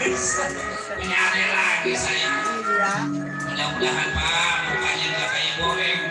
Ini aneh lagi saya. Iya. Mudah-mudahan Pak mukanya nggak kayak goreng.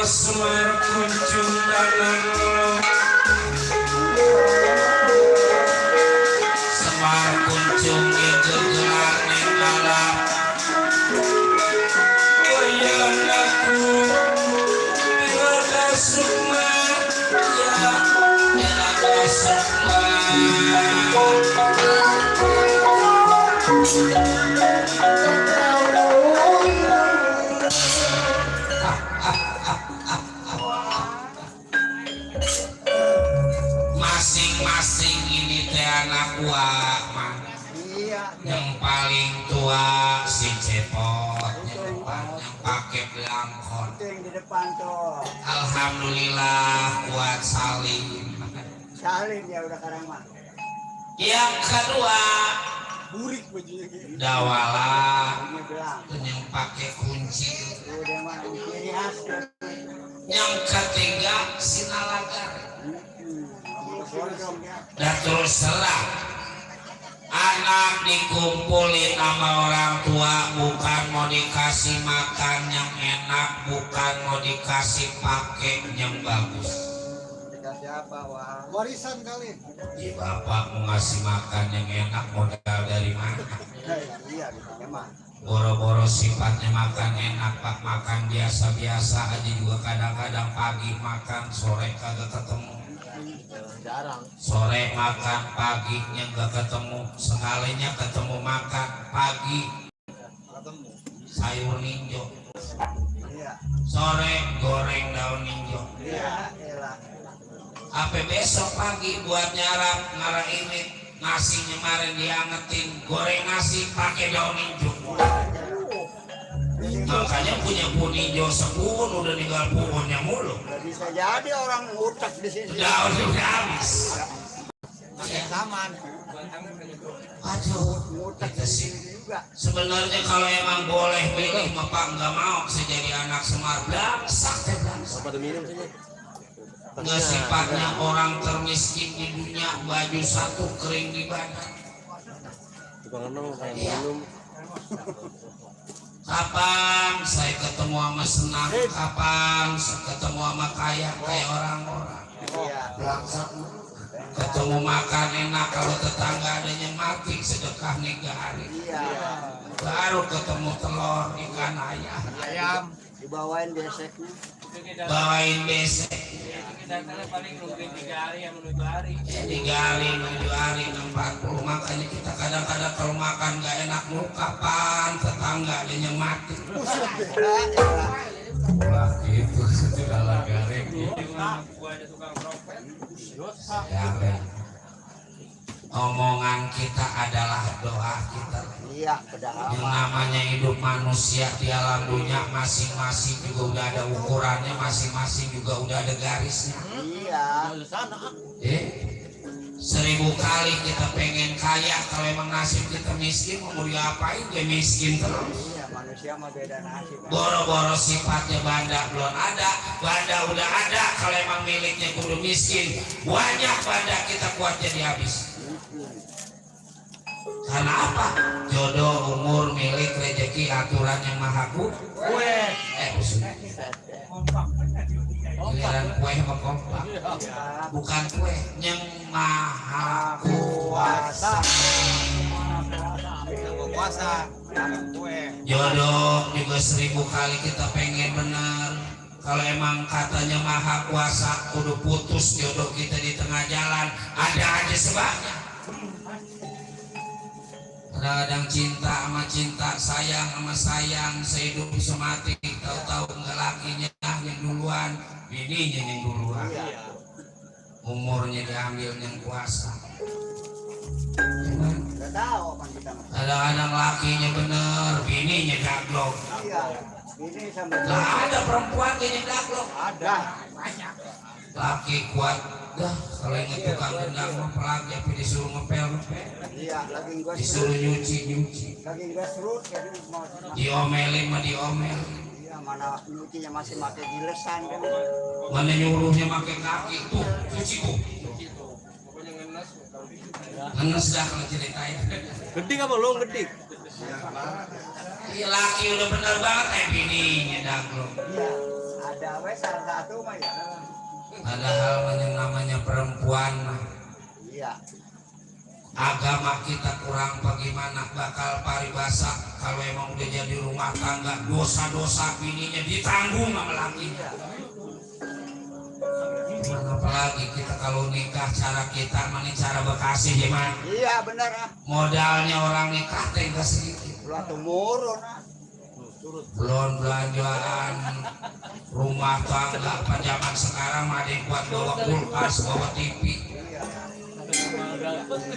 Semar kunjung dalam Semar kunjung gegelar ning dalam Goyang aku Irada sukma Ya Irada sukma Masing-masing ini teh anak buah mah. Yang paling tua si Cepot, yang pakai belangkon. Di depan tuh. Alhamdulillah kuat Salim. Salim ya udah karang mah. Yang kedua Burik bajunya gitu. Dawala Bajunya belang. yang pakai kunci. Udah mah ciri khas. Yang ketiga Sinalagar. Gondrong ya. Dan terus selah anak dikumpulin sama orang tua bukan mau dikasih makan yang enak, bukan mau dikasih pakai yang bagus. Dikasih apa wah? Warisan kali. Ya bapak mau ngasih makan yang enak modal dari mana? Iya ditanya mah. Boro-boro sifatnya makan enak pak, makan biasa-biasa aja juga kadang-kadang pagi makan sore kagak ketemu. Jarang. Sore makan paginya nggak ketemu, sekalinya ketemu makan pagi Ketemu. sayur ninjo, Iya. sore goreng daun ninjo. Iya, elah. Apa besok pagi buat nyarap ngara ini nasi kemarin diangetin goreng nasi pakai daun ninjo. Makanya punya ninjo sepun udah tinggal puhunnya mulu. Gak bisa jadi orang ngutak di sini. Daun udah habis. Pakai saman. Aduh, Ngutak kita di sih. sini juga. Sebenarnya kalau emang boleh pilih, Bapak nggak mau saya jadi anak Semar. Blangsak teh blangsak. Apa tuh minum saja? Nggak sifatnya orang termiskin di dunia, baju satu kering di badan. Tukang enong kayak Iya. minum. Kapan saya ketemu sama senang? Kapan saya ketemu sama kaya kayak orang-orang? Iya. Blangsak. Ketemu makan enak, kalau tetangga adanya mati sedekah negarin. Iya. Baru ketemu telur ikan ayam. Ayam dibawain beseknya. Bawain besek. paling nunggu 3 hari yang menuju hari. 3 hari, 7 hari, 40. Makanya kita kadang-kadang kalau makan gak enak mulu, kapan tetangga ada yang mati. Wah gitu, sudah lagaring. Gua ada tukang ropet. Omongan kita adalah doa kita. Iya, Yang namanya hidup manusia di alam dunia masing-masing juga udah ada ukurannya, masing-masing juga udah ada garisnya. Iya. 1000 kali kita pengen kaya, kalau emang nasib kita miskin mau diapain, dia miskin terus. Iya, manusia mah beda nasib. Boro-boro sifatnya banda belum ada, banda udah ada, kalau emang miliknya kudu miskin, banyak banda kita kuat jadi habis. Karena apa? Jodoh, umur, milik, rezeki, aturan yang maha giliran kue sama kompak, bukan kue yang maha kuasa. Puasa, kue. Jodoh juga 1000 kali kita pengen bener, kalau emang katanya maha kuasa kudu putus jodoh kita di tengah jalan, ada aja sebabnya. Kadang-kadang cinta sama cinta, sayang sama sayang, sehidup semati, tahu-tahu enggak lakinya yang duluan, bininya yang duluan. Umurnya diambil yang kuasa. Nggak tahu apa kita. Kadang-kadang lakinya bener, bininya gaglok. Iya. Ini sampai. Lah ada perempuan yang gaglok. Ada. Laki kuat, dah kalau inget tukang gendang mah apalagi apa disuruh ngepel. Iya, lagi gue Disuruh nyuci. lagi gue serut jadi mau. Diomelin mah diomel. Iya, mana nyucinya masih pakai gilesan kan. Mana nyuruhnya pakai kaki tuh, cuci tuh. Ngenes dah kalau ceritain. Gedik apa lo gedik? Iya laki udah bener banget bininya gaglok. Iya, ada wes salah satu mah ya. Padahal yang namanya perempuan mah Iya. agama kita kurang bagaimana bakal paribasa kalau emang udah jadi rumah tangga, dosa-dosa bininya ditanggung sama lakinya. Apalagi kita kalau nikah, cara kita mana cara Bekasi gimana? Iya benar ah. Modalnya orang nikah teh enggak sedikit. Lu tumurun ah. Belum belanjaan rumah tangga pada zaman sekarang ada yang kuat bawa kulkas, bawa TV. Iya.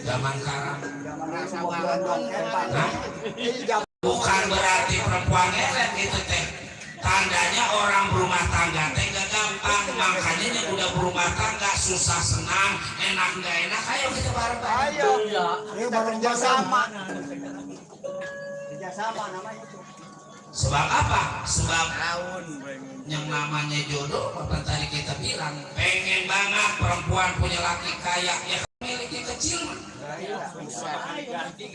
Zaman sekarang Zaman semua gelondong hebat. Nah. Iya. bukan berarti perempuan elit itu teh. Tandanya orang berumah tangga teh gak gampang. Makanya yang udah berumah tangga susah senang, enak gak enak, ayo kita bareng-bareng. Ayo. Kita kerjasama. Kerjasama namanya itu. Sebab apa? Sebab yang namanya jodoh, apa tadi kita bilang, pengen banget perempuan punya laki kaya, ya miliki kecil mah.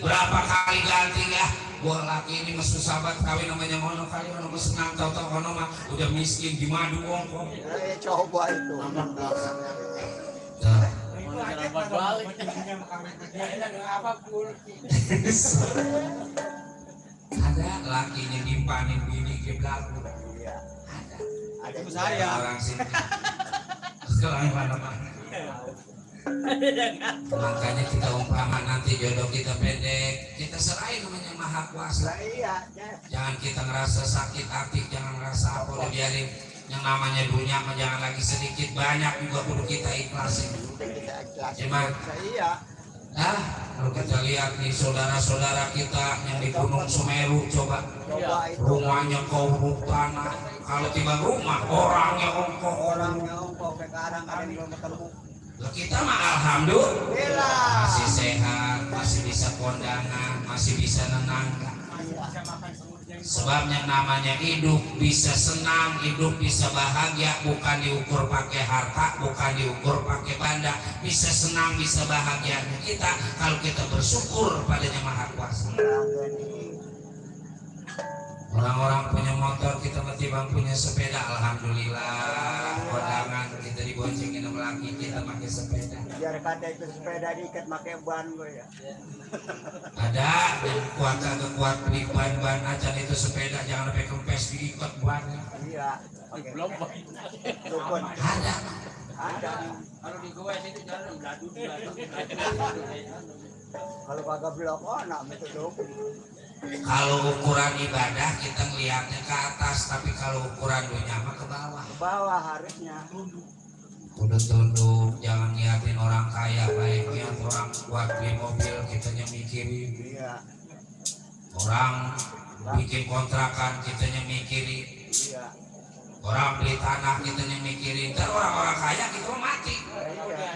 Berapa kali ganti ya? Gua laki ini mah susah banget kawin namanya mono kali ono senang tahu-tahu kono mah udah miskin gimana ongkong. Coba itu. Ada lakinya dimpanin bini ke belakang. Iya. Ada. Itu saya. Orang sini. Sekarang mana-mana. Makanya kita umpama nanti jodoh kita pendek, kita serahin namanya maha kuasa. Lah iya. Jangan kita ngerasa sakit hati, jangan ngerasa apa, udah biarin yang namanya dunia mah jangan lagi sedikit, banyak juga kudu kita ikhlasin. Kita ikhlasin. Cuman, Iya. nah kalau kita lihat nih saudara-saudara kita yang di Gunung Semeru, coba Coba itu. rumahnya kau tanah, kalau tiba rumah orangnya ongkong. Orangnya ongkong sekarang ada yang belum ketemu. Lah kita mah alhamdulillah masih Bila. sehat, masih bisa kondangan, masih bisa nenangkan. Sebab yang namanya hidup bisa senang, hidup bisa bahagia, bukan diukur pakai harta, bukan diukur pakai benda. Bisa senang, bisa bahagia kita kalau kita bersyukur padanya Maha Kuasa. Orang-orang punya motor, kita tiba punya sepeda, alhamdulillah. Kondangan kita diboncengin sama laki, kita pakai sepeda. Biar kata itu sepeda diikat pakai ban gue ya. Ada yang kuat kagak kuat beli ban aja itu sepeda, jangan sampai kempes diikat bannya. Iya. Pakai dukun. Ada. Ada. Kalau di gua itu jalan beladu. Kalau kagak blok oh nak itu dukun. Kalau ukuran ibadah kita ngelihatnya ke atas, tapi kalau ukuran dunia mah ke bawah. Ke bawah harusnya. Kudu tunduk, jangan ngeliatin orang kaya baiknya, orang kuat beli mobil kitanya mikirin. Iya. Orang bikin kontrakan kitanya mikirin. Iya. Orang beli tanah kitanya mikirin. Ntar orang-orang kaya kita mati.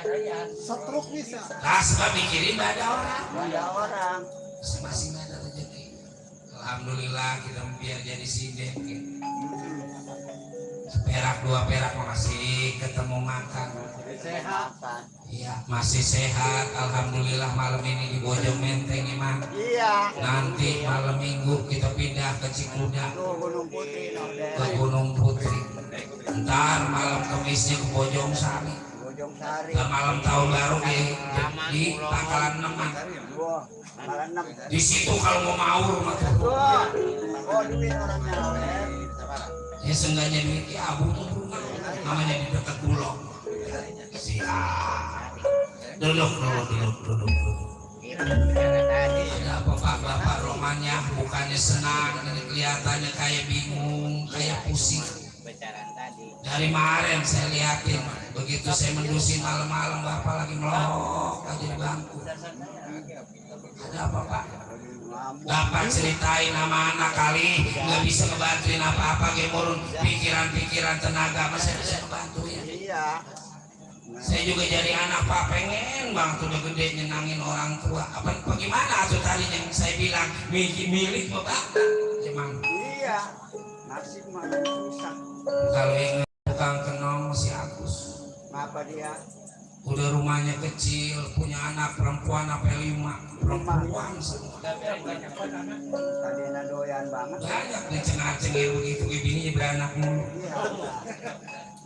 Iya. Setruk bisa. Nah sebab mikirin ada orang. Ada orang. Masing-masing ada rezeki. Alhamdulillah kita biar jadi sinden gitu. Perak 2 perak masih ketemu makan. Sehat. Iya masih sehat. Alhamdulillah malam ini di Bojong Menteng Iman. Iya. Nanti malam minggu kita pindah ke Cikuda, Tuh Gunung Putri ke Gunung Putri. Ntar malam Kemisnya ke Bojong Sari. Bojong Sari. Dan malam tahun baru di Tangkalan 6. Wah, malah 6. Di situ kalau mau maur mah tuh. Wah. Oh, duit orangnya. Ya seenggaknya duit ya abu tuh rumah namanya di dekat Bulog. Siap. Duduk. Ada apa Pak Bapak Romanya bukannya senang, ini kelihatannya kayak bingung, kayak pusing. Dari kemarin saya lihatin, begitu saya mendusin malam-malam Bapak lagi melok aja di bangku. Ada apa Pak? Bapak ceritain sama anak kali nggak bisa ngebantuin apa-apa, gemurun pikiran-pikiran tenaga, masih bisa ngebantu ya. Iya. Saya juga jadi anak Pak, pengen banget udah gede nyenangin orang tua. Apa bagaimana tuh tadi yang saya bilang milik Bapak? Emang Iya. Nasib mah susah. kalau yang tukang kenal masih Agus. Ngapa dia? Udah rumahnya kecil, punya anak perempuan apa 5 perempuan semua. Tadi doyan banget. Banyak nih cengah-cengir begitu, bininya beranak mulu. Iya.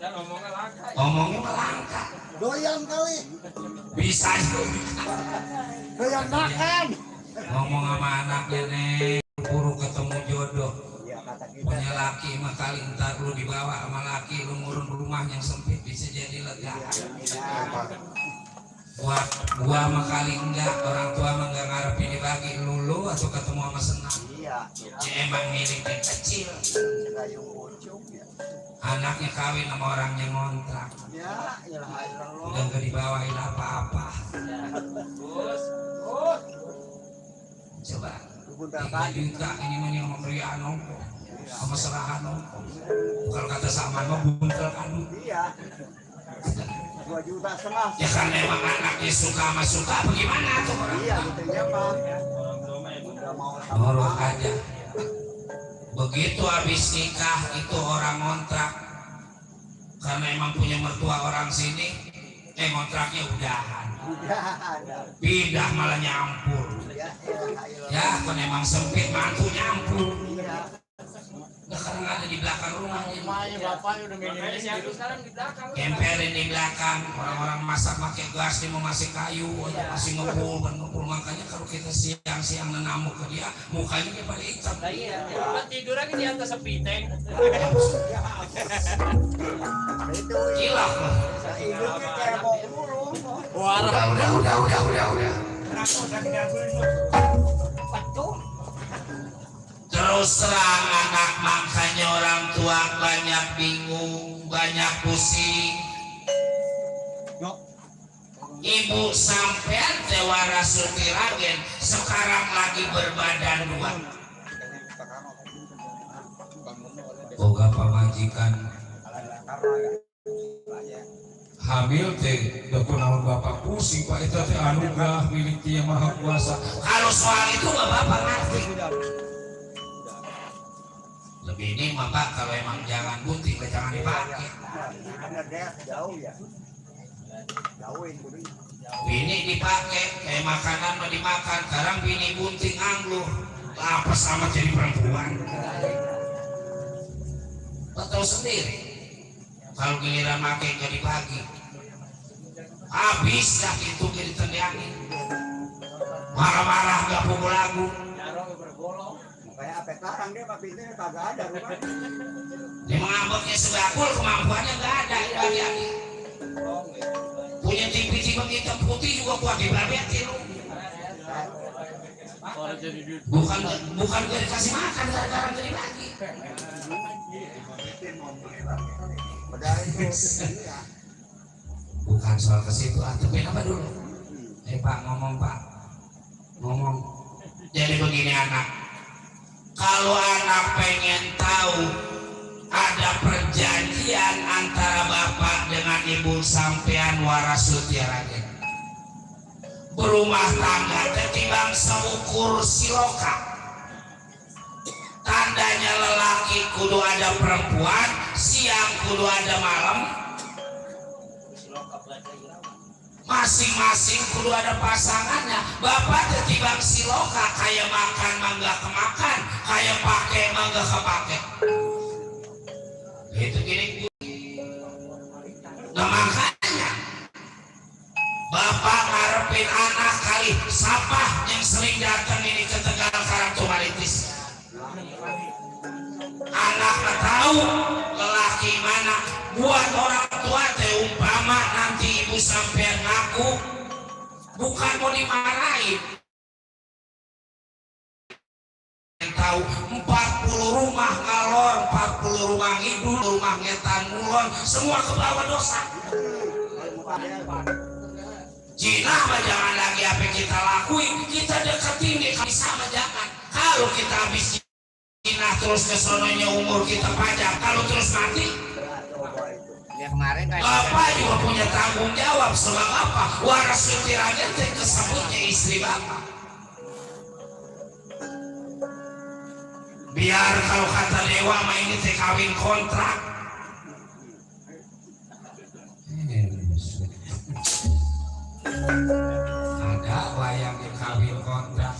Dan ngomongnya langka. Ngomongnya melangka. Doyan kali. Bisa juga. Doyan makan. Ngomong sama anaknya nih, buru ketemu jodoh. Iya kata kita. Punya laki mah kali ntar lu dibawa sama laki lu ngurun rumah yang sempit bisa jadi lega. Buat gua mah kali enggak, orang tua mah enggak ngarepin dibagi lulu atau ketemu sama senang. Iya. Ya emang miliknya kecil. Sekayung ucuk ya. Anaknya kawin sama orang yang ngontrak. Ya, ilah Allah. Udah enggak dibawain apa-apa. Coba 3 juta ini mah yang memberian nongko sama serahan nongko. Kalau kata sama mah buntel kan. Iya. 2,5 juta. Ya kan memang anaknya suka sama suka bagaimana tuh orang. Iya, gitu ya Pak. Udah mau Nurut aja. Begitu habis nikah itu orang ngontrak. Karena emang punya mertua orang sini, ngontraknya udahan. udah ada. Pindah malah nyampur. Ya, ilah Allah. Ya kan emang sempit mantu nyampur. Iya. Nah, karena ada di belakang rumahnya. Rumahnya bapaknya udah Makanya si Agus sekarang di belakang. Kemperin di belakang, orang-orang masak pakai gas, dia mau masih kayu, masih ngepul, makanya kalau kita siang-siang nenamu ke dia, mukanya dia pada hitam. Nah iya, buat tidur lagi di atas sepiteng. Itu Gila loh. hidupnya kayak mau kurung. Udah. Terus terang anak, makanya orang tua banyak bingung, banyak pusing. Ibu sampean Tewara Sutiragen sekarang lagi berbadan 2. Boga pamajikan hamil teh dokter namun bapak pusing Pak, itu teh anugerah milik Yang Maha Kuasa. Kalau soal itu nggak bapak ngerti. Lebih ini mah Pak, kalau emang jangan bunting jangan dipakai. Karena dia jauh ya. Jauhin kudunya. Bini dipakai kayak makanan mau dimakan. Sekarang bini bunting anggur apa sama jadi perempuan. Tahu sendiri. Kalau giliran makai nggak dibagi, habis dah itu jadi tendiangin. Marah-marah nggak pukul lagu. Kayak apa sekarang dia Pak pintunya kagak ada rumah. Dia mengambeknya sebakul, kemampuannya nggak ada dibagi. Punya TV hitam putih juga kuat dibabetin. Bukan gak dikasih makan gara-gara jadi lagi. Padahal itu iya. Bukan soal ke situ, tapi apa dulu? Pak ngomong Pak, ngomong. Jadi begini anak, kalau anak pengen tahu ada perjanjian antara bapak dengan ibu sampean waras Sutiragen, berumah tangga ketimbang seukur siloka. Tandanya lelaki kudu ada perempuan, siang kudu ada malam, masing-masing kudu ada pasangannya. Bapak ketimbang siloka, kayak makan mangga kemakan, kayak pakai mangga kepake. Itu gini. Nah makanya bapak ngarepin anak kali siapa yang sering datang ini ke Tegal Karangtumaritis. anak tahu lelaki mana. Buat orang tua teh umpama nanti ibu sampean ngaku bukan mau dimarahin. Tahu 40 rumah ngalor, 40 rumah ngidul, rumah ngetan ngulon, semua ke bawah dosa. Cina mah jangan lagi apa kita lakuin, kita deketin dia sama jangan. Kalau kita habis Cina terus ke sononya umur kita panjang, kalau terus mati Ya kemarin kayak Bapak juga punya tanggung jawab. Sebab apa? Warasul tiranya teh kesebutnya istri Bapak. Biar kalau kata dewa mah ini teh kawin kontrak. Ada wayang yang kawin kontrak.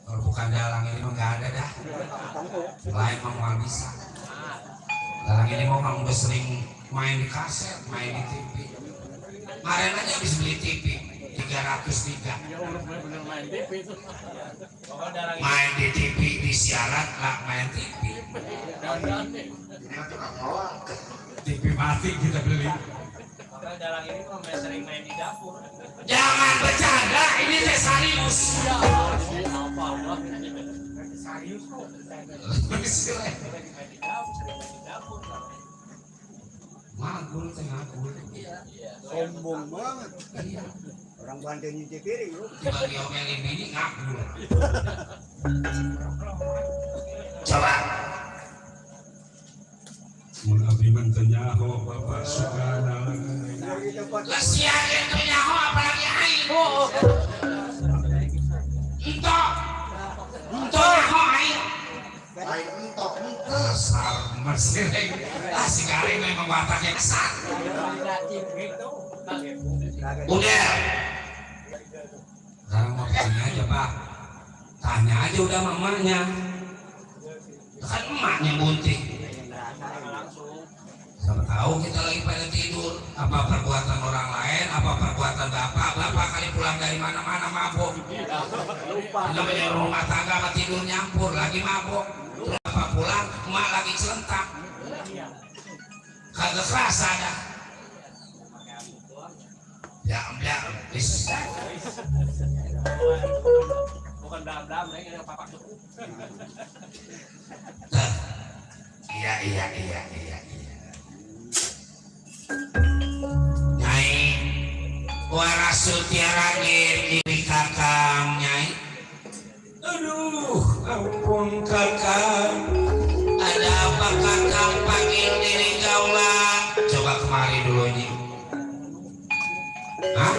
Kalau bukan dalang ini mah nggak ada dah. Lain mah bisa. Dalang ini mah udah sering main di kaset, main di TV. Kemarin aja habis beli TV 303. Main di TV di siaran lah main TV. TV mati kita beli. Dalang ini kok sering main di dapur. Jangan bercanda, ini teh serius. Serius kok. Ngagul teh ngagul. sombong banget. Orang Banten nyuci piring lu. Coba diomelin bini ngagul. Coba. Mun abdi mentenyaho Bapak Sugana. Dari tempat Lesian itu nyaho apalagi aing. Entok. Entok nyaho aing. Aing entok kasar masih si garing memang wataknya kasar. Udah. Sekarang mau tanya aja Pak. Tanya aja udah mamanya. Kan emaknya bunting. Siapa tahu kita lagi pada tidur. Apa perbuatan orang lain, apa perbuatan bapak kali pulang dari mana-mana mabuk. Namanya rumah tangga sama tidur nyampur, lagi mabuk. Terus bapak pulang, emak lagi celentak. Kagak kerasa dah. Ya, bis. Bukan blam-blam lagi ada papa cukup. Iya. Nyai warasul tiara diri kakang Nyai. Aduh, ampun kakang. Ada apa kakang panggil diri gaula? Coba kemari dulu Nyi. Hah?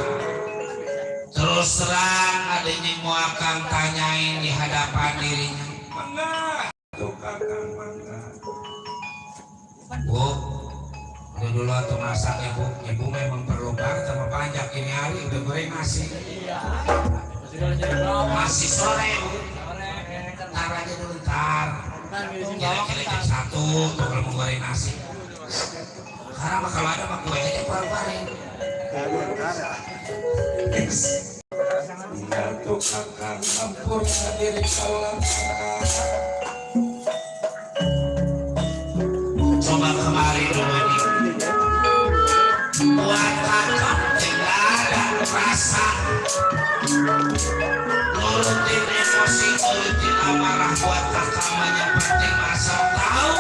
Terus terang adanya mau akang tanyain di hadapan dirinya. Mangga, tuh kakang mangga. Bu, udah dulu atau masak ya Bu. Ibu memang perlu banget sama panjang ini hari udah goreng nasi. Masih sore Bu. Ntar aja dulu ntar. Kira-kira jam 1 kalau mau goreng nasi. Sekarang mah kalau ada mah gue aja keluar-keluarin. Tuh kakang ampun diri kaulah. Coba kemari dulu nih. Buat kakak tidak ada rasa. Nurutin emosi, nurutin amarah. Buat kakak yang penting asal tahu.